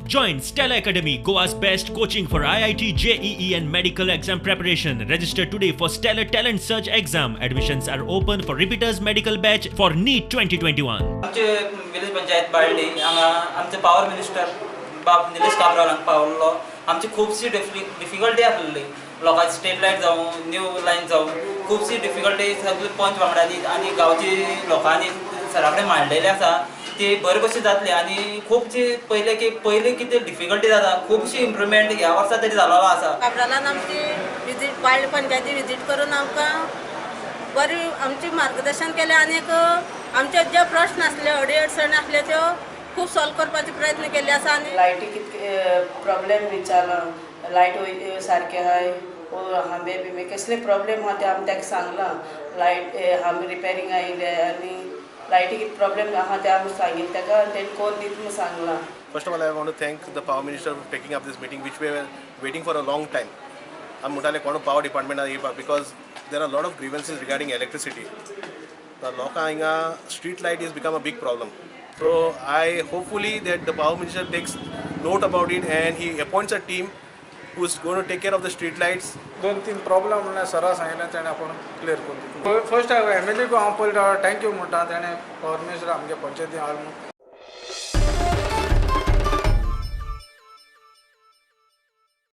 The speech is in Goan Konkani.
Join Stella Academy, Goa's best coaching for IIT, JEE, and medical exam preparation. Register today for Stellar Talent Search exam. Admissions are open for repeaters medical batch for NEET 2021. आमचे विलेज पंचायत बाळ्ळी हांगा आमचे पावर मिनिस्टर बाब निलेश काब्राल हांगा पावल्लो. आमची खुबशी डिफिकल्टी आसलेली लोकांची, स्ट्रीट लायट जावं, न्यू लायन जावं, खुबशी डिफिकल्टी सगळी पंच वांगडांनी आनी गांवची लोकांनी सरा कडेन मांडलेली आसा. ती बरे भशेन जातली आनी खुबशी पयले की पयलीं कितें डिफिकल्टी जाता, खुबशी इम्प्रुवमेंट ह्या वर्सा तरी जाल्लो आसा. काब्रालान आमची विजीट, बाळ्ळी पंचायती विजीट करून आमकां बरी आमची मार्गदर्शन केलें आनी आमचे जे प्रश्न आसले, अडी अडचणी आसल्यो, त्यो खूब सॉल्व करपाचे प्रयत्न केल्ले आसा आनी लायटी कितके प्रॉब्लेम विचारला, लायट वय सारके आहाय वो हांबे बिंबे कसले प्रॉब्लेम आहा ते आमी ताका सांगलां. लायट हांबे रिपेरींग आयिल्ले आनी लायटी कितें प्रॉब्लेम आहा ते आमी सांगिल्लें ताका आनी तेणी कोन्न दिता म्हूण सांगलां. First of all, I want to thank the power minister for taking up this meeting, which we were waiting for a long time. आमी म्हणटाले कोण पावर डिपार्टमेंटान येवपाक, because there are lot of grievances regarding electricity. लोकांक हिंगा street light is become a big problem. So I hopefully that the power minister takes note about it and he appoints a team who is going to take care of the street lights. दोन तीन प्रॉब्लम म्हणल्यार सरा सांगिल्लें, तेणें आपूण क्लियर करून. फर्स्ट एम एल एक हांव पयलीं thank you म्हणटा, तेणें पावर मिनिस्टर आमगे पंचायती हाडलो म्हूण.